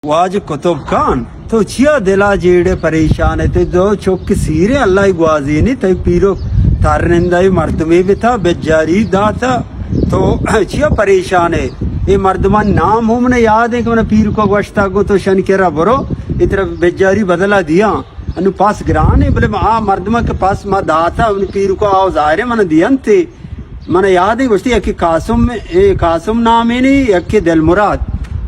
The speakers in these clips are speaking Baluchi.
واجہ قطب خان، تو چیا دلا جیڑے پریشان ئے؟ تئی دو چک سیریں، اللہ ء گوازینی، تئی پیرک ترنندہ مردمے بتا، بجاری داتا، تو چیا پریشان ئے؟ اے مردمانی نام ہم من یاد ایں کہ من پیرکا گوشتا گو تو شن کرا برو، اے ترا بجاری بدلا دیاں۔ انو پاس گران ایں، بلے ما آ مردماں کہ پاس ما داتا، انو پیرکا آو ظاہر ایں من دینتے۔ من یاد ایں گوشتی، یکے قاسم، اے قاسم نامے نی، یکے دلمراد۔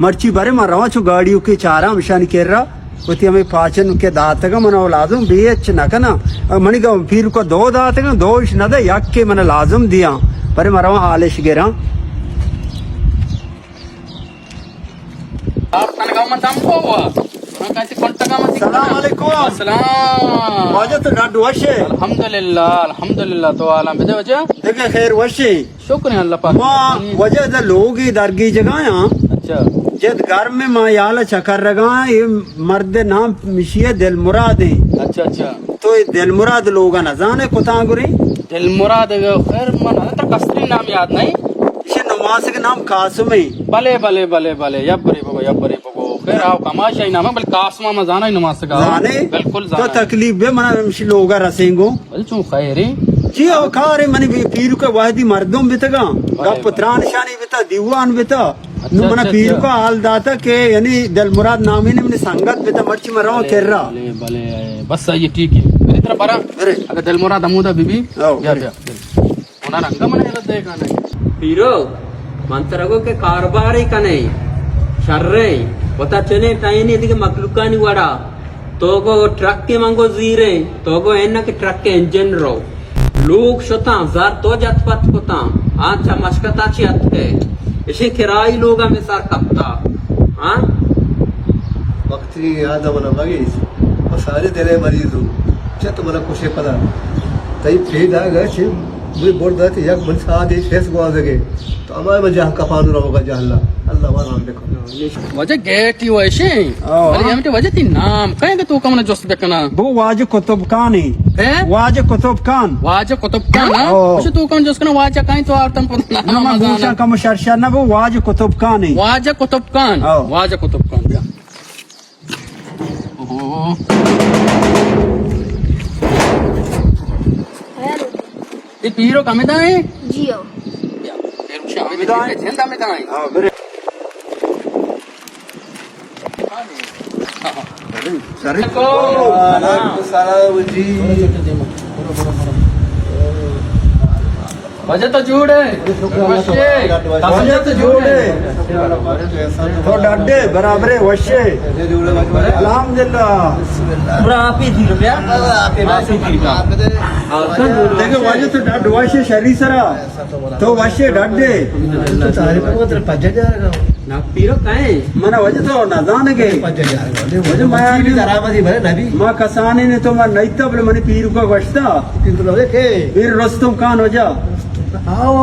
مرچی برے من رواں چو گاڑی اوکے چاراں مشانی کرا، وتی ہمے پاچن کہ داتگاں من او لازم بے اچ نہ کناں۔ منی گا پیرکا دو داتگاں، دو اش نہ دے، یکے من لازم دیاں۔ برے من رواں حالش گراں۔ آپ تنگا من دم کو ہوا۔ من کہتے کنٹگا من سلام علیکم۔ السلام۔ واجہ تو ڈاڈ وش ئے؟ الحمدللہ، الحمدللہ، تو عالم بدے واجہ۔ دگہ خیر وش ئے؟ شکر ایں اللہ پاک۔ ما ہم۔ واجہ دا لوگی درگی جگہ آں۔ اچھا۔ جد گرم ما یال چکر رگا، اے مرد نام مشی دلمراد ایں۔ اچھا، اچھا۔ تو اے دلمراد لوگا نہ زانے کتاں گریں؟ دلمراد خیر من تر کستری نام یاد نہیں۔ ایشی نماسگ نام قاسم ایں۔ بلے، بلے، بلے، بلے، یبرے بابا، یبرے بابا۔ خیر، آو کماش ای نام، بلے قاسم ما زانا ای نماسگا۔ زانے؟ بالکل تو زانا۔ تکلیف بے، منا ہمشی لوگا رسیں گو۔ بلے چون خیر ایں؟ جی، او کار ایں، منی پی-، پیرکا وہدی مردم بیتگا۔ بلے، گپ بلے۔ تران شانی بیتا، دیوان بیتا۔ اچھا، نو منا اچھا، پیرکا اچھا۔ حال داتا کہ یعنی دلمراد نامی نے منی سنگت بیتا، مرچی من رواں بلے، کرا۔ بلے، بلے، بس یہ ٹھیک ایں۔ میری طرف برا۔ برے۔ اگر دلمراد ہمودا بی بی، او، بیا، برے۔ بیا، بیا۔ اونا رنگا من یلہ دے کنے۔ پیرو، من ترا گو کہ کاروبارے کنے، شریں، وتا چنے ٹائنے دگہ مخلوقانی وڑا۔ تو گو ٹرکے من گو زیریں، تو گو اینا کہ ٹرک انجن رو۔ لوگ شتاں، زر تو جت پت کتاں، آ چہ مشکتا چی اتکے۔ اشی کرائی لوگا میں سر کپتا۔ ہاں؟ وقتی یاد منا مگیج، ما سارے دلے مریض ہوں۔ چت منا کشے پدا۔ تئی پیدا گچ، مجھے برد ات یک من ساعت ایک فیس گوازگے۔ تو ہمارے من جہل کپانو رہوگا جہلا۔ اللہ وارام بکن۔ واجہ گیٹی ویشے۔ او، بلے ہاں۔ ہمٹے واجہ تی نام کہیں کہ تو کمنا جست بکنا۔ بو واجہ قطب خان ایں۔ اے؟ واجہ قطب خان۔ واجہ قطب خان، ہاں؟ او۔ اچھا تو کمنا جست کنا واجہ کہیں تو آرتم پتہ نہ نہ، من مزانا۔ گوشاں کم شر شر نہ بو، واجہ قطب خان ایں۔ واجہ قطب خان۔ او۔ واجہ قطب خان، بیا۔ اوہو۔ اے پیرو کمدا ایں؟ جی ہو۔ بیا۔ اے رکشہ ہمیں دے، جند ہمیں دائیں۔ ہاں، برے۔ سلام۔ وعلیکم السلام جی۔ واجہ تو جوڑ ئے؟ وشے۔ واجہ تو جوڑ ئے؟ تو ڈڈے برابرے وشے۔ الحمدللہ۔ برا آپ ہی تھی روپیہ۔ آپ ہی تھی۔ دیکھو واجہ تو ڈڈ وشے شری سرا۔ تو وشے ڈڈے۔ تو تعریف کو تر پجا جا رہا۔ نا پیرو کئے؟ منا واجہ تو نزانگے۔ واجہ ما یار درآمدی بھلے نبی۔ ما کسانے نے تو ما نیتا بلے منی پیرکا گوشتا۔ پیر رستم خان واجہ۔ آو،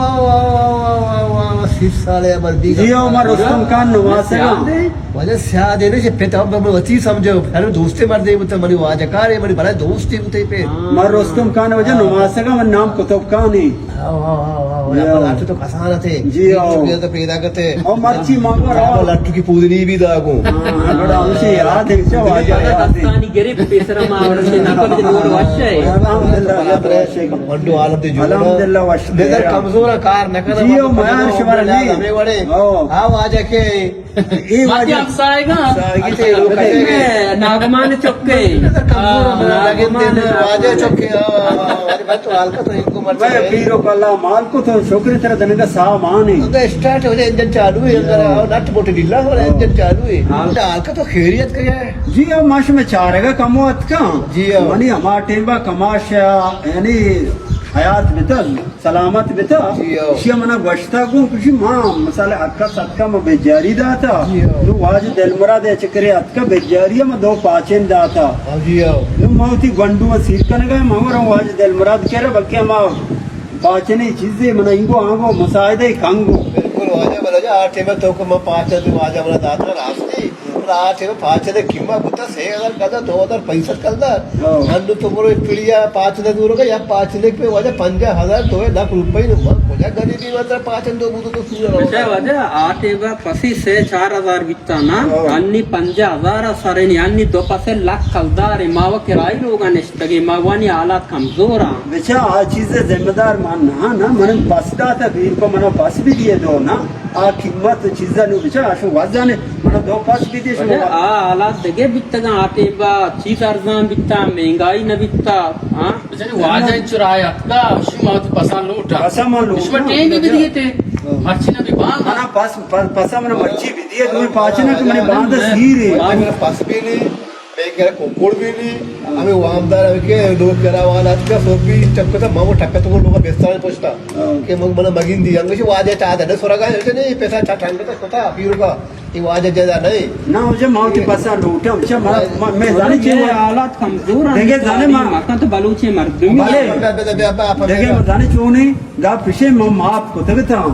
آو، آو، سی سالے عمر دی۔ جی، آو، ما رستم خان نواسگا۔ واجہ سیاد نے چہ پت ہم وتی سمجھو۔ ہر دوستے مردے بوتا منی واجہ کارے منی بھلا دوستے بوتے پہ۔ ما رستم خان واجہ نواسگا من نام قطب خان ایں۔ آو، آو، آو، آو، یا۔ بلا تو، تو کسان تے۔ جی، آو۔ تو پیدا کرتے۔ او مرچی مانگو راو۔ لٹو کی پودنی بھی داگو۔ ہاں، گڑا ہمشی یاد ہے، چا واجہ یاد ہے۔ دستانی گریب پیسرا ما ورشے ناکو کے دور وشے۔ الحمدللہ، وشے۔ پنڈو عالم دے جو۔ الحمدللہ، وشے۔ بغیر کمزور کار نہ کرنا۔ جی، او میار شمار نہیں۔ ہمیں وڑے۔ او۔ آ واجہ کے اے ماتی واجہ ہمسائگاں۔ ہمسائگی تے لوگ اے۔ ناگمان چکے۔ کمزور ہاں، ناگمان ناگمان۔ واجہ چکے، ہاں، ہاں، ہاں۔ ارے بھائی تو حال کا تو ان کو مر بھائی، جائے۔ پیرو کو اللہ مال کو تو شکر تیرا دن کا سامان ہے۔ تو اسٹارٹ ہو جائے، انجن چالو ہے، اندر ہاں۔ آؤ، نٹ بوٹ ڈھیلا ہو رہا ہے، ہاں۔ انجن چالو ہے۔ ہاں۔ تو حال کا تو خیریت کا ہے۔ جی، ہاں، ماش میں چارگا کم ہو اتکا۔ جی، ہاں۔ منی ہما ٹیم با کماش، یعنی حیات بتل۔ سلامت بتا۔ جی ہو۔ ایشی ء منا گوشتا گوں کشی ما مثال حق ء صدقہ ما بیجاری داتا۔ جی ہو۔ نو واجہ دلمراد ء چکرے اتکا بیجاری ء ما دو پاچن داتا۔ ہاں جی ہو۔ نو ما وتی گونڈو ء سیر کنگا ما ورا واجہ دلمراد کرا بلکہ ما پاچنے چیزے منا اینگو آنگو مساعدہ کنگو۔ بالکل واجہ بلجا آ ٹیم تو کو ما پاچن واجہ منا داتا راستی۔ آ ٹیم پاچنے قیمت بوتا سے ہزار کلدار، دو ہزار پنچ سد کلدار۔ ہاں۔ انو تو برو پڑیا پاچنے دور کا یا پاچنے پہ واجہ پنجاہ ہزار دو لکھ روپے نو ما یا غریبی وتا پاچن دو بودو تو سورا بچا واجہ، آ ٹیبا پسی سے چار ہزار بیتا نا، ہاں۔ انی پنجاہ ہزار سرینی، انی دو پسے لکھ کلدار، ما و کرائی لوگا نشتگی، ما وانی حالات کمزور آں۔ بچا آ چیز ذمہ دار من نہ، نا، من پس داتا بیر کو منا پس بھی دیے دو نا، آ قیمت چیزا نو بچا آشو وزانے، منا دو پس بھی دیے شما۔ بچا آ حالات دگے بیتگاں، آ ٹیبا چیز ارزان بیتا، مہنگائی نہ بیتا، ہاں۔ بچاری واجہ انچو راہ اتکا، اشی ما وتی پساں لوٹاں۔ پساں ما لوٹاں۔ شما ٹیم بھی دیتے۔ ہاں۔ مرچی نہ بھی باندھ۔ منا پس، پس، پساں منا مرچی بھی دیے، دوی پاچنا کہ منی باندھ سیر ہے۔ منا پس بھی نہیں، میں کہہ رہا ککڑ بھی نہیں۔ ہمیں وامدار ہمیں کہ لوگ کرا والا اتکا، سو بھی چکتا، ما وہ ٹکتا وہ لوگ بیستان پوچھتا۔ ہاں۔ کہ مگ منا مگین دی، ہمیں واجہ چاہتا ہے، سورا گا، نہیں، پیسہ چاہتا ہے، کتا، پیرو کا۔ اے واجہ جدا نہ اے۔ نہ، واجہ ما وتی پسا لوٹاں۔ واجہ ما، ما، مئے زانے چے اے حالات کمزور اَنت۔ دگہ زانے ما مکن تو بلوچیں مردمی۔ بلے۔ بیا، بیا، بیا، بیا، بیا، دگہ بیا۔ ما زانے چونے، گپ پیشے ما معاف کتگ تاں۔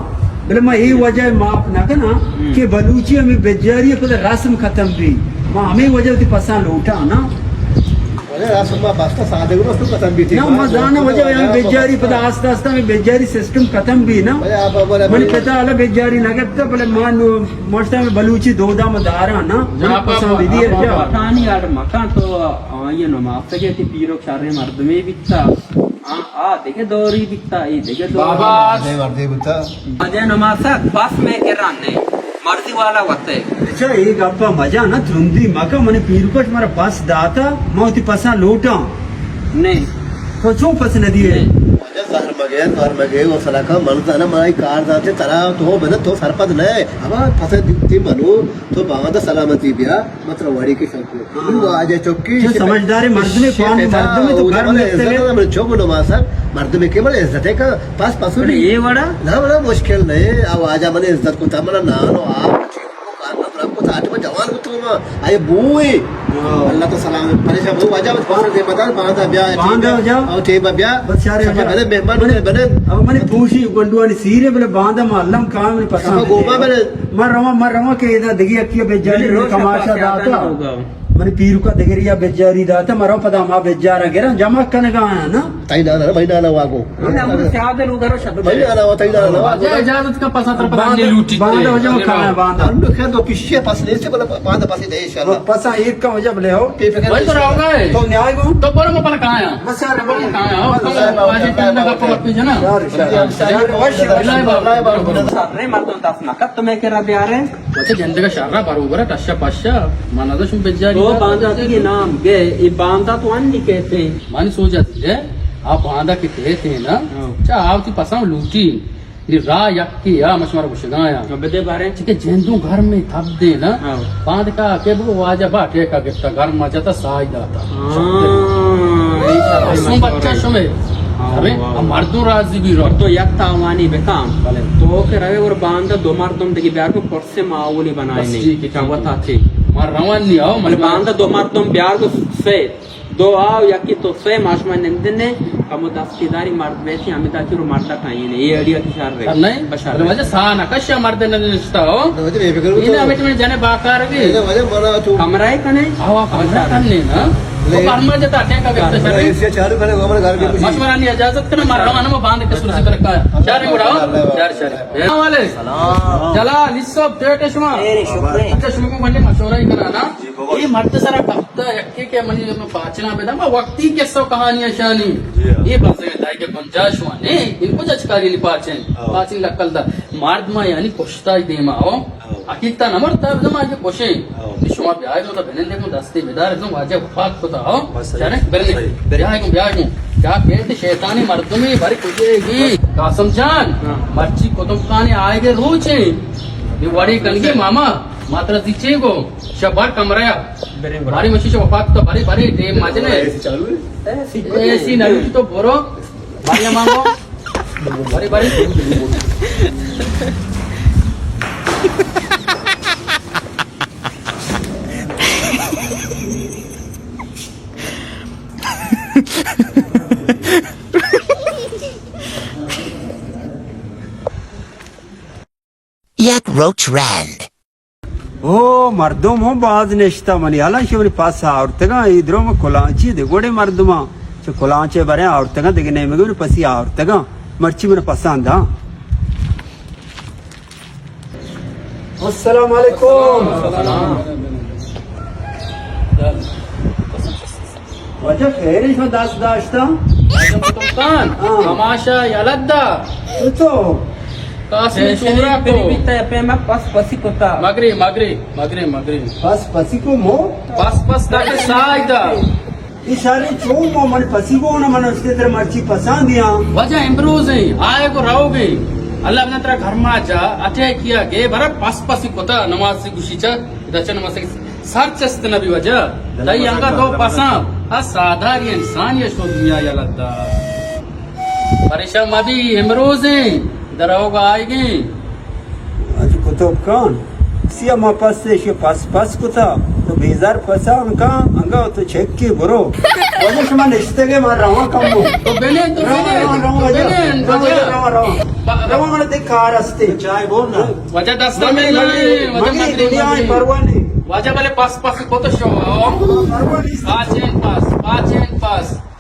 بلے ما اے وجہ معاف نہ کناں ہم۔ کہ بلوچی ہمیں بجاری پدا رسم ختم بی۔ ما ہمیں وجہ وتی پسا لوٹاں نا۔ واجہ رسم ما بستا سادہ گرو تو ختم بیتی۔ نا، ما زانا واجہ ہمیں بجاری پدا آستا آستا ہمیں بجاری سسٹم ختم بی نا۔ واجہ آپ، آپ، آپ، منی پتا حالا بجاری نہ گپتا، بلے ما نو ماشتا میں بلوچی دودا ما دارا نا، جا، من پسند بھی دی، جا۔ پٹانی آڈ مکان تو آئی نماز کے تی پیرو شر مردمے بیتا۔ آ، آ دگہ دوری بیتا، اے دگہ دور۔ بابا۔ دے مردے بیتا۔ اجے نماز پس میں کران نے، مرضی والا وتے۔ اچھا، اے گپا مجا نا ترندی مکا، منی پیرکش مارا پس داتا، ما وتی پسا لوٹاں۔ نہیں۔ تو چون پس نہ دیے؟ نہیں۔ زہر مگے، زہر مگے، و سلاکا من زانا، من آئی کار داتے ترا، تو بنا تو سرپد نہ۔ ہما پس دیتی منو، تو باندا سلامتی بیا، مطلب وڑی کے شکو۔ ہاں۔ من واجہ چکی چہ سمجھداریں مردمے، پان مردمے تو گھر میں عزت ہے، من چوک نماز سر، مردمے کے بڑے عزت ہے کا، پس پسو نہیں۔ یہ وڑا؟ نہ، بڑا مشکل نہیں، اب واجہ من عزت کو تھا، من نانو آپ۔ کار نہ رب کو تاج میں جوان کو تو ما، اے بوئے۔ ہاں۔ اللہ تو سلام، پریشان بو، واجہ بس دے بدل، باندا بیا، باندا جا۔ او ٹیبا بیا۔ بس یار، سفر بلے، مہمان بلے، بلے۔ او منی پوشی گنڈوانی سیرے بلے، باندا ما علم کام نے پسند۔ گوما بلے۔ ما رواں، ما رواں کہ ادا دگی اکی بجاری بلے، روشا کماشا پاس داتا۔ یادن ہوگا۔ منی پیرکا دگریا بجاری داتا، ما رواں پدا ما بجارا گراں، جمع کنگا آیا نا۔ تئی نانا، منی نانا واگو۔ منی نانا، سیاد لوگ رو شب۔ منی نانا، تئی نانا واگو۔ واجہ اجازت کا پسا تر پدا باندا، نہیں لوٹی باندا تے۔ واجہ ما کھایا باندا۔ ہم لوگ خیر دو پیشے پس لیتے، بلا باندا پسی دے انشاءاللہ۔ پسا عید کا واجہ بلے ہو۔ بے فکر بھائی تو رہو گئے۔ تو نیائے گو۔ تو برو مپل کھایا۔ بس یار، برو کھایا۔ بس یار، واجہ ٹنڈا کا پلک پی جنا۔ یار، یار، یار، وش، وش۔ اللہ بابا۔ اللہ بابا۔ سر مردم دست نہ کت تو میں کرا بیارے۔ واجہ جندگا شرا بروبر ٹشا پشا، من ازش بجاری تو باندا تیگے نام گئے، اے باندا تو انی کہتے ہیں۔ من سوچا تیگے، آ باندا کہ کہتے ہیں نا، ہاں۔ چا آوتی پسام لوٹی، نی راہ یکی یا مشمار گشگایا۔ ہاں، بدے بارے۔ چکے جندوں گھر میں تب دے نا، ہاں۔ باند کا کہ بگو واجہ با ٹیکا گفتا، گھر ما جتا سائی داتا۔ ہاں، اے سب سن بچہ شمے۔ ہاں، ارے، واہ۔ مردوں راضی بھی رو۔ تو یک تاوانی بکام۔ بلے۔ تو کہ روے اور باندا دو مردم دگی بیار کو سے ماحولی بنائے بس نہیں، ٹھیک ہے، ٹھیک ہے۔ چاوت آتے۔ ما روان نہیں آؤ، بلے من باندا دو مردم بیار کو سے، دو آؤ، یکی تو سے ماشما نندنے، کمو دستی داری مرد بیسی، ہمیں دا چرو مرد ٹائینے، یہ اڑیا کی شر رہے۔ شر نہیں؟ بشر بلے رہے۔ وجہ سا نہ کشا مرد نہ نشتا ہو۔ نہ وجہ بے فکر ہو یہ تو۔ نہ ہمیں جنے باکار گی۔ یہ نہ وجہ منا تو۔ کمرہ کنے؟ آوا کمرہ کنے نا۔ لے۔ تو کمرہ جتا ٹھیک ہے، بہتر شر۔ ایسے چالو کرے، ہمارے گھر کے کچھ۔ ماشما نی اجازت کرنا، مر رہا ہوں، باندھ کے سورسی برکا۔ شر اڑاؤ۔ شر، شر۔ السلام علیکم۔ سلام۔ جلال، اس سب ٹیٹ شما۔ خیر، شکر ہے۔ اچھا، شما کو بندے مشورہ ہی کرا نا۔ جی، بابا۔ یہ مرد سرا کپتا یکی کہ منی میں پاچنا بدا، ما وقتی قصہ و کہانی شانی۔ جی ہاں۔ یہ بس ہے، دائی کے گنجائش ہوا نے، ان کو جچکاری نہیں پاچن۔ ہاں۔ پاچن لکل دا۔ مرد ما یعنی پشتا ہی دیما ہو۔ ہاں۔ حقیقتا نہ مرتا، بدا ما یہ پوشیں۔ ہاں۔ شما بیائے تو بنندے کو دستے بدار، ازم واجہ وفات کتا ہو۔ بس صحیح۔ جانے؟ برنے۔ صحیح۔ برنے۔ بیائے کو، بیائے کو۔ کیا کہتے شیطانی مردمی بھر کجے گی؟ قاسم جان، ہاں۔ مرچی کتب خانے آئے گے روچے۔ یہ وڑی کنگی ماما، ماترا دیچے گو، شبار کمرہ۔ برے، برے۔ باری مچی شو وفات تو بری، بری، ٹیم مجنے۔ اے سی چالو ہے؟ اے سی نہ تو برو۔ باری مانگو۔ بری، بری۔ یک روچ رند۔ او مردم ہم باز نشتہ منی، حالانکہ منی پس آورتگاں، اے درو من کلانچی دے گوڑے مردماں، چہ کلانچے بریں آورتگاں، دگہ نیمگے منی پسی آورتگاں، مرچی من پساں داں۔ السلام علیکم۔ واجہ خیر، شما دست داشتہ؟ واجہ قطب خان، ہاں۔ کماشا یلہ دا۔ تو تو۔ قاسم چورا کو۔ پیما پس پسی کتا۔ مگری، مگری، مگری، مگری۔ پس پسی کو مو؟ پس پس تاکہ ساج دا۔ اے شاری چون مو من پسی گون من اشتے تر مرچی پسان دیاں۔ واجہ امروز ہیں، آئے کو رہو گے۔ اللہ بنا ترا گھر ما جا، اٹے کیا گے، برا پس پسی کتا، نماز سے گشی چا، دچا نماز سے سر چست نبی واجہ۔ تئی انگا دو پساں، آ ساداری انسان یا شو دنیا یا لدا۔ پریشان مبی، امروز ہیں، در آؤگا آئے گے۔ اچ قطب خان، سی ما پس سے شی پس پس کتا، تو بیزار پسان کان، انگا تو چکی برو۔ واجہ شما نشتگے ما رواں کمو۔ تو بنین، تو رواں، بنین، رواں، رواں، تو واجہ۔ بنین، رواں، واجہ۔ رواں، رواں۔ رواں من تے کار استے۔ چائے بول نا۔ واجہ دستا مگی، مل مگی، لائے، واجہ مگی، مگری، دنیا مگری۔ پرواہ نہیں۔ واجہ بلے پس پس کو تو شو۔ پرواہ نہیں۔ پاچین پس، پاچین پس۔